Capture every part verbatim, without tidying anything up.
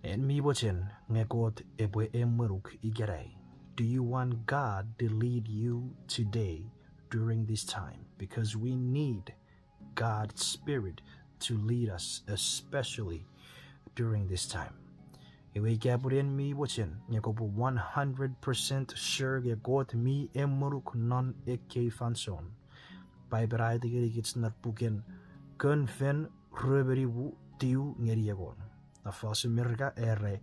En mi mochen nge Kot epwe emwenuk ikenai? Do you want God to lead you today during this time? Because we need God's Spirit to lead us, especially during this time. Iwe ika pwe en mi mochen nge kopwe one hundred percent sure nge Kot mi emwenuk non ekkei fansoun, Paipen a aiti ngenikich non puken Kon Fel rue me nimu, tiu ngeni engon. Non fosun Merika era,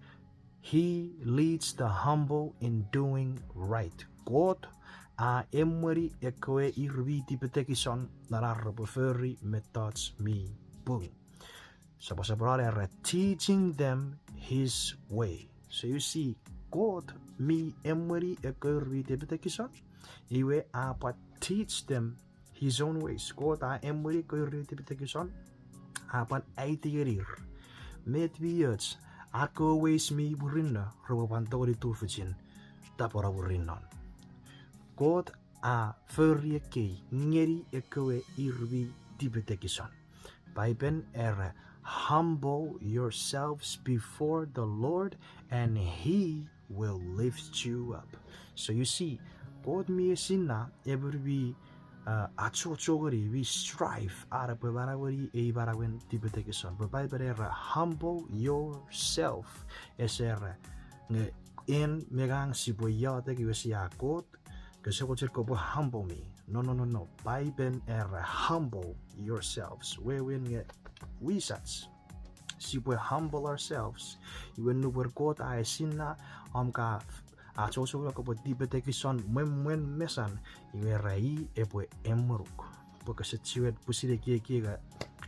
He leads the humble in doing right. Kot a emweni ekkewe ir mi tipetekison non ar repwe fori mettoch mi pung. Soposoponon era, teaching them his way. So you see, Kot mi emweni ekkewe ir mi tipetekison, iwe a pwan teach them his own ways. Kot a emweni ekkewe ir mi tipetekison, a pwan aiti ngenir met mi och, ar kewe ways mi murinno repwe pwan tongeni tufichin tapweno murinnon. Kot a fori ekkei ngeni ekkewe ir mi tipetekison. Paipen era, humble yourselves before the Lord and he will lift you up. So you see, Kot mi esinna emon mi, uh, achocho ngeni, mi strive an epwe manaueni ei manauen tipetekison. Pwe Paipen era, humble yourself. Ese era nge en me ngang sipwe iotek iwe sia Kot, kose mochen kopwe humble me. No, no, no, no. Paipen era, humble yourselves. Wewen nge wisach sipwe humble ourselves. Iwe nupwen Kot a esinna om ka achocho kopwe tipetekison mwen mwen mesan, iwe ra i epwe emwenuk. Pwe kese chiwen pwisin ekieki nge,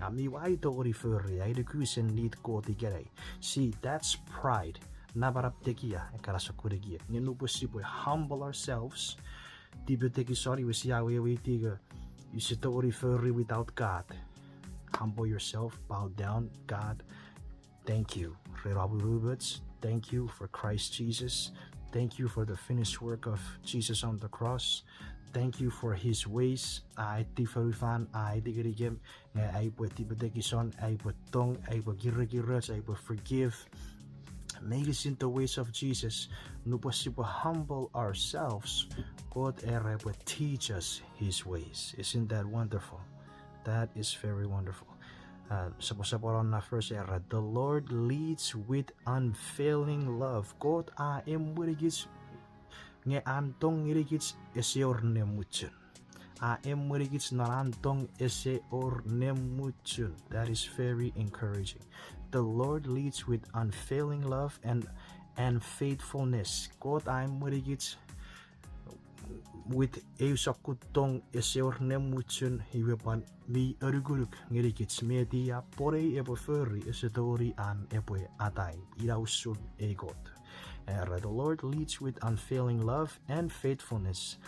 a mi wai tongeni fori, ai nuku use need Kot ikenai. See, that's pride. Napanap tekia ekkana sokkun ekiek. Nge nupwen sipwe humble ourselves, tipetekison iwe sia weweiti nge use tongeni fori without God. Humble yourself, bow down, God. Thank you ren om umoumoch. Thank you for Christ Jesus. Thank you for the finished work of Jesus on the cross. Thank you for his ways. A aiti fonufan, a aiti ngenikem nge aipwe tipetekison, aipwe tong, aipwe kirekiroch, aipwe forgive. Meinisin the ways of Jesus. Nupwen sipwe humble ourselves, Kot era epwe teach us his ways. Isn't that wonderful? That is very wonderful. Uh, soposoponon na verse era, the Lord leads with unfailing love. Kot a emwenikich nge an tong ngenikich ese wor ne muchun. A emwenikich non an tong ese wor ne muchun. That is very encouraging. The Lord leads with unfailing love and, and faithfulness. Kot a emwenikich with eu sokkun tong ese wor ne muchun, iwe pwan mi anukunuk ngenikich met i a pwonei epwe fori ese tongeni an epwe atai. Ina usun ei Kot. Era, the Lord leads with unfailing love and faithfulness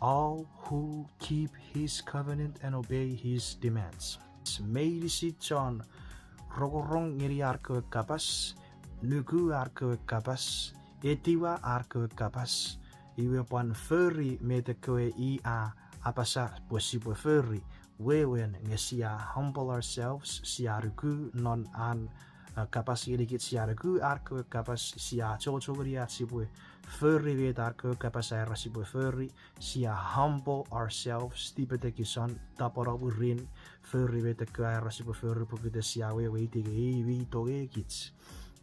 all who keep his covenant and obey his demands. Meinisin chon rongorong ngeni ar kewe kapas, nuku ar kewe kapas, etiwa ar kewe kapas, iwe pwan fori met ekkewe i a apasa pwe sipwe fori. Wewen nge sia humble ourselves, sia nuku non an, uh, kapas ngenikich, sia nuku ar kewe kapas, sia achocho ngeni ach sipwe fori met ar kewe kapas a era sipwe fori, sia humble ourselves, tipetekison, tapweno mwirin, fori met ekkewe a era sipwe fori pokiten sia weweiti nge i mi tongeikich.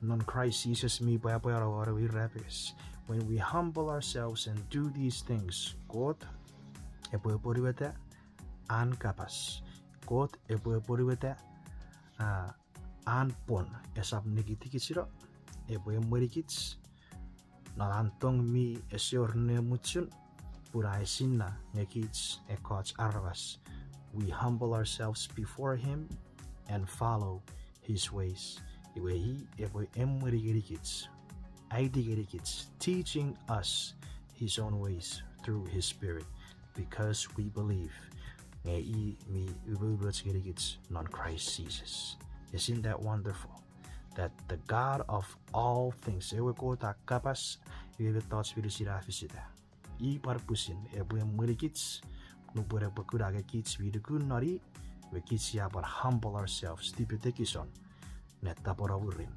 Non Christ Jesus mi pwapwano won ewe irapenges. When we humble ourselves and do these things, Kot epwe apwonueta an kapas. Kot epwe apwonueta, ah, an pwon esap nikitikichino, epwe emwenikich non an tong mi ese wor ne muchun, pun a esinna nge kich ekkoch aramas. We humble ourselves before him and follow his ways. Iwe i epwe emweni ngenikich, aiti ngenikich, teaching us his own ways through his Spirit, because we believe nge i mi umoumoch ngenikich non Christ Jesus. Isn't that wonderful? That the God of all things, ewe Kot a kapas, iwe mettoch meinisin a fisita, i pwan pwisin epwe emwenikich nupwen epwe kuna nge kich mi nuku non i, iwe kich sia pwan humble ourselves, tipetekison, ne tapweno mwirin